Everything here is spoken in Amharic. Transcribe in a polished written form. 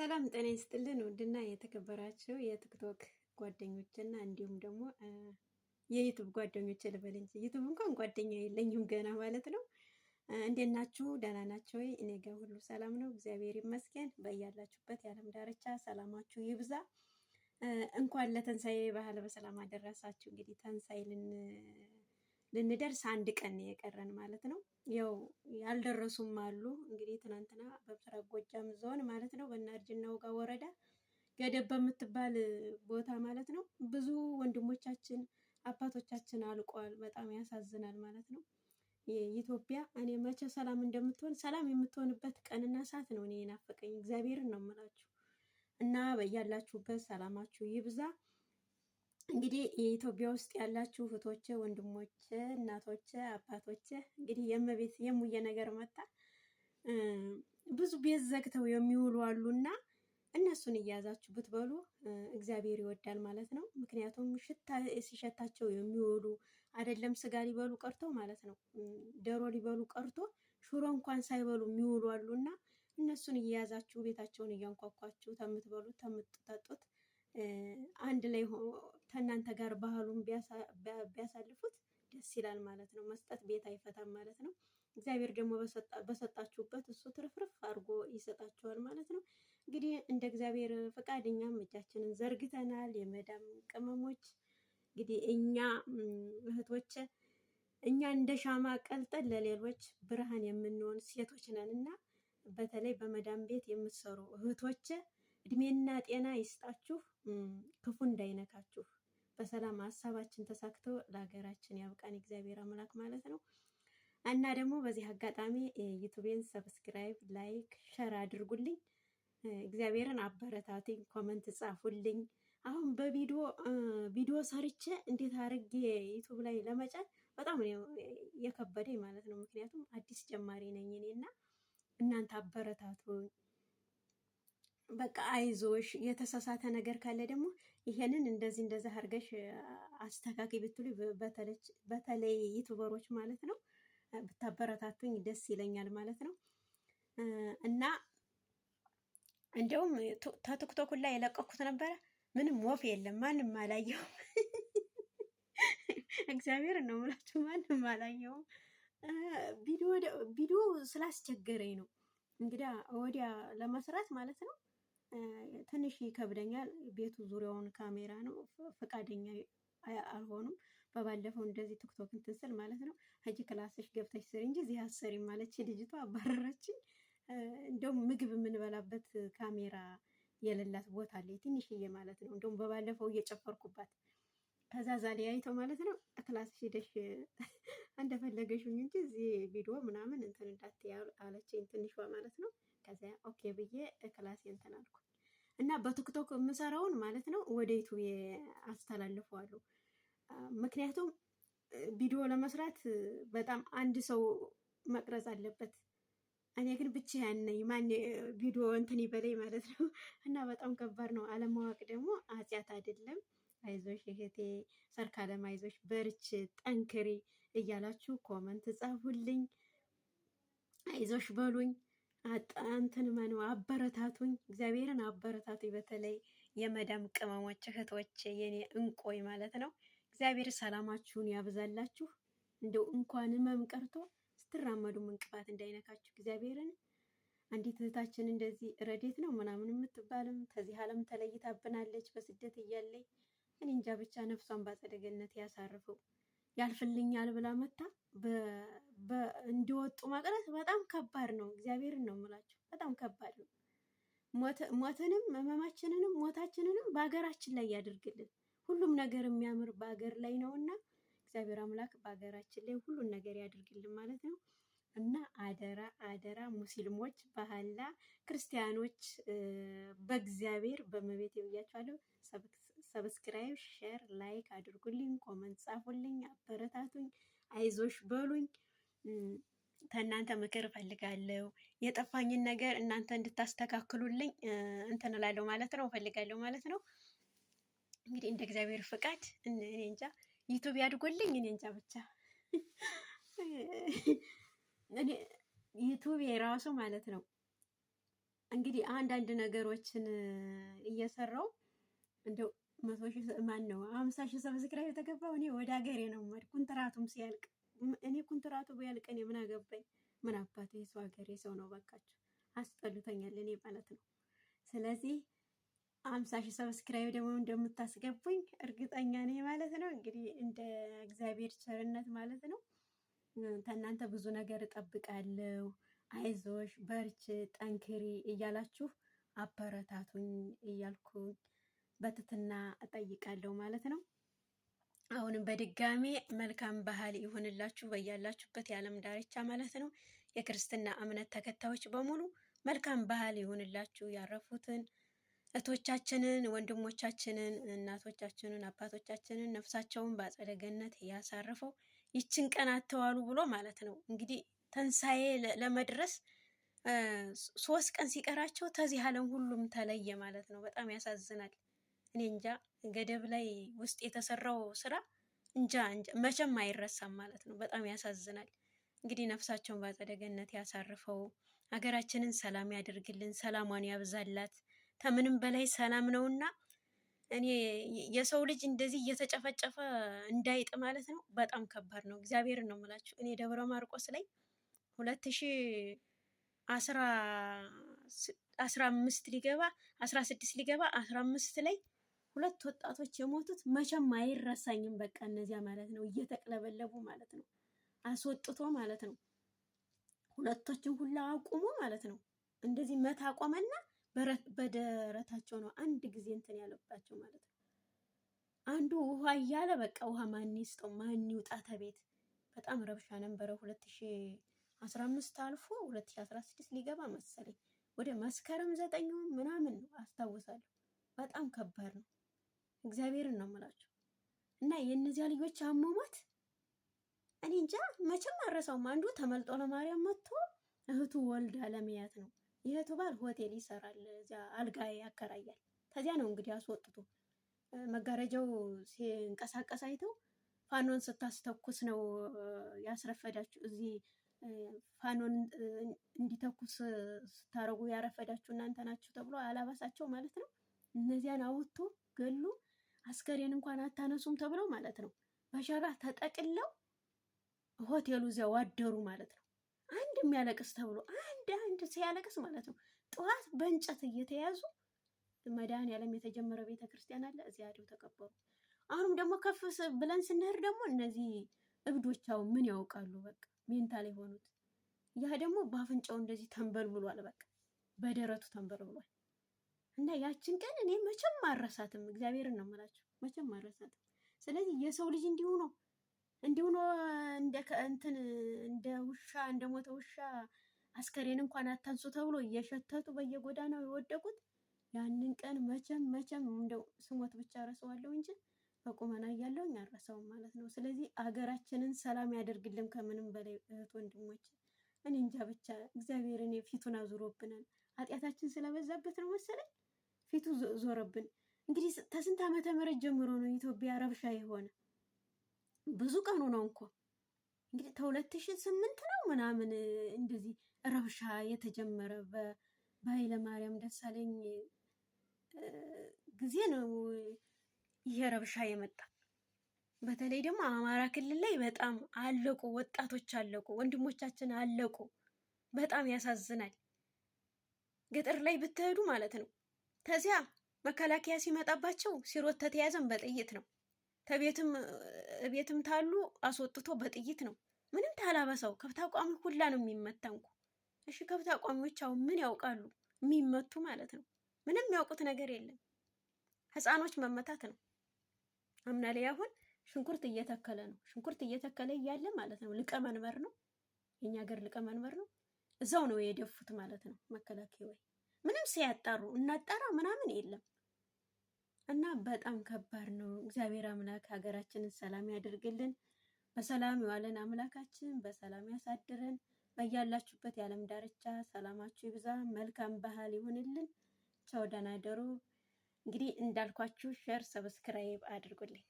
ሰላም ጤና ይስጥልን። ውድና የተከበራችሁ የቲክቶክ ጓደኞችና እንዲሁም ደግሞ የዩቱብ ጓደኞች ልበል እንጂ ዩቱብ እንኳን ጓደኛ የለኝም ገና ማለት ነው። እንዴት ናችሁ? ደህና ናችሁ ወይ? እኔ ጋር ሁሉ ሰላም ነው፣ እግዚአብሔር ይመስገን። በያላችሁበት የዓለም ዳርቻ ሰላማችሁ ይብዛ። እንኳን ለትንሳኤ በዓል በሰላም አደረሳችሁ። እንግዲህ ትንሳኤ ልንደርስ አንድ ቀን የቀረን ማለት ነው። ያው ያልደረሱም አሉ። እንግዲህ ትናንትና በምስራቅ ጎጃም ዞን ማለት ነው በእናርጅ እናውጋ ወረዳ ገደብ በምትባል ቦታ ማለት ነው ብዙ ወንድሞቻችን አባቶቻችን አልቋል። በጣም ያሳዝናል ማለት ነው። የኢትዮጵያ እኔ መቼ ሰላም እንደምትሆን፣ ሰላም የምትሆንበት ቀንና ሰዓት ነው እኔ የናፈቀኝ። እግዚአብሔርን ነው የምላችሁ እና በያላችሁበት ሰላማችሁ ይብዛ። እንግዲህ የኢትዮጵያ ውስጥ ያላችሁ እህቶቼ፣ ወንድሞቼ፣ እናቶቼ፣ አባቶቼ፣ እንግዲህ የእመቤት የሙዬ ነገር መጣ። ብዙ ቤት ዘግተው የሚውሉ አሉና እነሱን እየያዛችሁ ብትበሉ እግዚአብሔር ይወዳል ማለት ነው። ምክንያቱም ሽታ ሲሸታቸው የሚውሉ፣ አይደለም ስጋ ሊበሉ ቀርቶ ማለት ነው፣ ዶሮ ሊበሉ ቀርቶ ሽሮ እንኳን ሳይበሉ የሚውሉ አሉና እነሱን እየያዛችሁ ቤታቸውን እያንኳኳችሁ ተምትበሉት ተምትጠጡት አንድ ላይ ከእናንተ ጋር ባህሉን ቢያሳልፉት ደስ ይላል ማለት ነው። መስጠት ቤት አይፈታም ማለት ነው። እግዚአብሔር ደግሞ በሰጣችሁበት እሱ ትርፍርፍ አድርጎ ይሰጣችኋል ማለት ነው። እንግዲህ እንደ እግዚአብሔር ፈቃድ እኛም እጃችንን ዘርግተናል። የመዳም ቅመሞች እንግዲህ እኛ እህቶች እኛ እንደ ሻማ ቀልጠን ለሌሎች ብርሃን የምንሆን ሴቶች ነን እና በተለይ በመዳም ቤት የምትሰሩ እህቶች እድሜና ጤና ይስጣችሁ፣ ክፉ እንዳይነካችሁ፣ በሰላም ሀሳባችን ተሳክቶ ለሀገራችን ያብቃን እግዚአብሔር አምላክ ማለት ነው። እና ደግሞ በዚህ አጋጣሚ ዩቱቤን subscribe፣ like፣ share አድርጉልኝ። እግዚአብሔርን አበረታቱኝ፣ comment ጻፉልኝ። አሁን በቪዲዮ ቪዲዮ ሰርቼ እንዴት አድርጌ ዩቱብ ላይ ለመጫን በጣም ነው የከበደኝ ማለት ነው። ምክንያቱም አዲስ ጀማሪ ነኝ እኔ እና እናንተ አበረታቱኝ። በቃ አይዞሽ፣ የተሳሳተ ነገር ካለ ደግሞ ይሄንን እንደዚህ እንደዚህ አድርገሽ አስተካክይ ብትሉ፣ በተለይ ዩቱበሮች ማለት ነው፣ ብታበረታቱኝ ደስ ይለኛል ማለት ነው። እና እንደውም ተቲክቶክ ላይ የለቀኩት ነበረ። ምንም ወፍ የለም፣ ማንም አላየውም። እግዚአብሔር ነው የምላችሁ፣ ማንም አላየውም። ቪዲዮ ስላስቸገረኝ ነው እንግዲያ ወዲያ ለመስራት ማለት ነው ትንሽ ይከብደኛል። ቤቱ ዙሪያውን ካሜራ ነው፣ ፈቃደኛ አልሆኑም። በባለፈው እንደዚህ ቲክቶክ እንትን ስል ማለት ነው ሂጂ ክላስሽ ገብተሽ ስሪ እንጂ እዚህ አትሰሪም ማለች ልጅቷ፣ አባረረችኝ። እንደውም ምግብ የምንበላበት ካሜራ የሌላት ቦታ አለ ትንሽዬ ማለት ነው። እንደውም በባለፈው እየጨፈርኩባት ከዛ ዛሬ አይተው ማለት ነው ክላስሽ ሄደሽ እንደፈለገሽ ሁኚ እንጂ እዚህ ቪዲዮ ምናምን እንትን እንዳትይ አለችኝ ትንሿ ማለት ነው። ከዚያ okay ብዬ ክላሴ እንትን አልኩ እና በቲክቶክ የምሰራውን ማለት ነው ወደ ዩቱብ አስተላልፈዋለሁ። ምክንያቱም ቪዲዮ ለመስራት በጣም አንድ ሰው መቅረጽ አለበት። እኔ ግን ብቻዬን ነኝ። ማን ቪዲዮ እንትን ይበለኝ ማለት ነው። እና በጣም ከባድ ነው። አለማወቅ ደግሞ ኃጢአት አይደለም። አይዞሽ እህቴ ሰርካለም፣ አይዞሽ በርች፣ ጠንክሪ እያላችሁ comment ጻፉልኝ። አይዞሽ በሉኝ። እንትን መኑ አበረታቱኝ፣ እግዚአብሔርን አበረታቱኝ። በተለይ የመዳም ቅመሞች እህቶች፣ የኔ እንቆይ ማለት ነው። እግዚአብሔር ሰላማችሁን ያብዛላችሁ። እንደው እንኳን ህመም ቀርቶ ስትራመዱም እንቅፋት እንዳይነካችሁ እግዚአብሔርን። አንዲት እህታችን እንደዚህ ረዴት ነው ምናምን የምትባልም ከዚህ ዓለም ተለይታብናለች በስደት እያለኝ። እኔ እንጃ ብቻ ነፍሷን በአጸደ ገነት ያሳርፈው። ያልፍልኛል ብላ መታ እንዲወጡ መቅረት በጣም ከባድ ነው። እግዚአብሔርን ነው የምላቸው፣ በጣም ከባድ ነው። ሞትንም ህመማችንንም ሞታችንንም በሀገራችን ላይ ያድርግልን። ሁሉም ነገር የሚያምር በሀገር ላይ ነውና እግዚአብሔር አምላክ በሀገራችን ላይ ሁሉን ነገር ያድርግልን ማለት ነው። እና አደራ አደራ ሙስሊሞች ባህላ ክርስቲያኖች በእግዚአብሔር በመቤት ብያችኋለሁ። subscribe፣ share፣ like አድርጉልኝ፣ comment ጻፉልኝ፣ አበረታቱኝ፣ አይዞሽ በሉኝ። ከእናንተ ምክር እፈልጋለሁ። የጠፋኝን ነገር እናንተ እንድታስተካክሉልኝ እንትን እላለሁ ማለት ነው፣ እፈልጋለሁ ማለት ነው። እንግዲህ እንደ እግዚአብሔር ፍቃድ እኔ እንጃ ዩቱብ ያድጎልኝ፣ እኔ እንጃ ብቻ እኔ ዩቱብ የራሱ ማለት ነው። እንግዲህ አንዳንድ ነገሮችን እየሰራው እንደው 100,000 ማን ነው 50,000 subscribe የተገባው እኔ ወደ ሀገሬ ነው የምሄድ። ኩንትራቱም ሲያልቅ እኔ ኩንትራቱ ቢያልቅ እኔ ምን አገባኝ? ምን አባቴ የሰው ሀገር የሰው ነው። በቃችሁ፣ አስጠልቶኛል እኔ ማለት ነው። ስለዚህ 50,000 subscribe ደግሞ እንደምታስገቡኝ እርግጠኛ ነኝ ማለት ነው። እንግዲህ እንደ እግዚአብሔር ቸርነት ማለት ነው። ከእናንተ ብዙ ነገር እጠብቃለሁ። አይዞሽ፣ በርች፣ ጠንክሪ እያላችሁ አበረታቱኝ እያልኩ በትትና እጠይቃለሁ ማለት ነው። አሁንም በድጋሜ መልካም ባህል ይሁንላችሁ በያላችሁበት የዓለም ዳርቻ ማለት ነው። የክርስትና እምነት ተከታዮች በሙሉ መልካም ባህል ይሁንላችሁ። ያረፉትን እህቶቻችንን፣ ወንድሞቻችንን፣ እናቶቻችንን፣ አባቶቻችንን ነፍሳቸውን በአጸደ ገነት ያሳርፈው። ይችን ቀን አተዋሉ ብሎ ማለት ነው እንግዲህ ትንሳኤ ለመድረስ 3 ቀን ሲቀራቸው ተዚህ ዓለም ሁሉም ተለየ ማለት ነው። በጣም ያሳዝናል። እኔ እንጃ ገደብ ላይ ውስጥ የተሰራው ስራ እንጃ እንጃ መቼም አይረሳም ማለት ነው። በጣም ያሳዝናል። እንግዲህ ነፍሳቸውን በአጸደ ገነት ያሳርፈው፣ ሀገራችንን ሰላም ያደርግልን፣ ሰላሟን ያብዛላት። ከምንም በላይ ሰላም ነውና እኔ የሰው ልጅ እንደዚህ እየተጨፈጨፈ እንዳይጥ ማለት ነው በጣም ከባድ ነው። እግዚአብሔርን ነው የምላችሁ። እኔ ደብረ ማርቆስ ላይ 2015 ሊገባ 16 ሊገባ 15 ላይ ሁለት ወጣቶች የሞቱት መቼም አይረሳኝም። በቃ እነዚያ ማለት ነው እየተቅለበለቡ ማለት ነው አስወጥቶ ማለት ነው ሁለቶችን ሁላ አቁሞ ማለት ነው እንደዚህ መታ አቆመና በደረታቸው ነው አንድ ጊዜ እንትን ያለባቸው ማለት ነው። አንዱ ውሃ እያለ በቃ ውሃ ማን ይስጠው ማን ይውጣ ተቤት በጣም ረብሻ ነበረ። 2015 አልፎ 2016 ሊገባ መሰለኝ ወደ መስከረም 9 ምናምን ነው አስታውሳለሁ። በጣም ከባድ ነው። እግዚአብሔርን ነው የምላቸው እና የእነዚያ ልጆች አሟሟት እኔ እንጃ መቼም አረሳውም። አንዱ ተመልጦ ለማርያም መጥቶ እህቱ ወልዳ ለመያት ነው። የእህቱ ባል ሆቴል ይሰራል፣ እዚያ አልጋ ያከራያል። ከዚያ ነው እንግዲህ አስወጥቶ መጋረጃው ሲንቀሳቀስ አይተው ፋኖን ስታስተኩስ ነው ያስረፈዳችሁ፣ እዚህ ፋኖን እንዲተኩስ ስታረጉ ያረፈዳችሁ እናንተ ናችሁ ተብሎ አላባሳቸው ማለት ነው። እነዚያን አውጥቶ ገሉ አስከሬን እንኳን አታነሱም ተብለው ማለት ነው። በሸራ ተጠቅለው ሆቴሉ እዚያው አደሩ ማለት ነው። አንድ የሚያለቅስ ተብሎ አንድ አንድ ሲያለቅስ ማለት ነው። ጠዋት በእንጨት እየተያዙ መድኃኔዓለም የተጀመረ ቤተ ክርስቲያን አለ፣ እዚያ አድው ተቀበሩ። አሁንም ደግሞ ከፍ ብለን ስንሄድ ደግሞ እነዚህ እብዶች አሁን ምን ያውቃሉ? በቃ mental የሆኑት ያ ደግሞ በአፍንጫው እንደዚህ ተንበልብሏል። በቃ በደረቱ ተንበልብሏል። እና ያችን ቀን እኔ መቼም አረሳትም። እግዚአብሔርን ነው የምላቸው፣ መቼም አረሳትም። ስለዚህ የሰው ልጅ እንዲሁ ነው እንዲሁ ነው እንደ እንትን እንደ ውሻ እንደ ሞተ ውሻ አስከሬን እንኳን አታንሱ ተብሎ እየሸተቱ በየጎዳናው የወደቁት ያንን ቀን መቼም መቼም እንደው ስሞት ብቻ ረሰዋለሁ እንጂ በቁመና እያለሁኝ አልረሳውም ማለት ነው። ስለዚህ አገራችንን ሰላም ያደርግልን ከምንም በላይ እህት ወንድሞች፣ እኔ እንጃ ብቻ እግዚአብሔር እኔ ፊቱን አዙሮብናል። ኃጢአታችን ስለበዛበት ነው መሰለኝ ፊቱ ዞረብን። እንግዲህ ከስንት ዓመተ ምህረት ጀምሮ ነው ኢትዮጵያ ረብሻ የሆነ ብዙ ቀኑ ነው እንኳ እንግዲህ ከ2008 ነው ምናምን እንደዚህ ረብሻ የተጀመረ በኃይለ ማርያም ደሳለኝ ጊዜ ነው ይሄ ረብሻ የመጣ። በተለይ ደግሞ አማራ ክልል ላይ በጣም አለቁ፣ ወጣቶች አለቁ፣ ወንድሞቻችን አለቁ። በጣም ያሳዝናል። ገጠር ላይ ብትሄዱ ማለት ነው ከዚያ መከላከያ ሲመጣባቸው ሲሮት ተተያዘን በጥይት ነው። ከቤትም ቤትም ታሉ አስወጥቶ በጥይት ነው። ምንም ታላበሰው ከብት አቋሚ ሁላ ነው የሚመታ እንኳ። እሺ ከብት አቋሚዎች አሁን ምን ያውቃሉ? የሚመቱ ማለት ነው። ምንም የሚያውቁት ነገር የለም። ህፃኖች መመታት ነው። አምና ላይ አሁን ሽንኩርት እየተከለ ነው። ሽንኩርት እየተከለ እያለ ማለት ነው ሊቀመንበር ነው የኛ ሀገር ሊቀመንበር ነው። እዛው ነው የደፉት ማለት ነው መከላከያ ወይ ምንም ሲያጣሩ እናጣራ ምናምን የለም። እና በጣም ከባድ ነው። እግዚአብሔር አምላክ ሀገራችንን ሰላም ያደርግልን። በሰላም የዋለን አምላካችን በሰላም ያሳድረን። በያላችሁበት የዓለም ዳርቻ ሰላማችሁ ይብዛ። መልካም ባህል ይሁንልን። ቻው፣ ደህና ደሩ። እንግዲህ እንዳልኳችሁ share፣ subscribe አድርጉልኝ።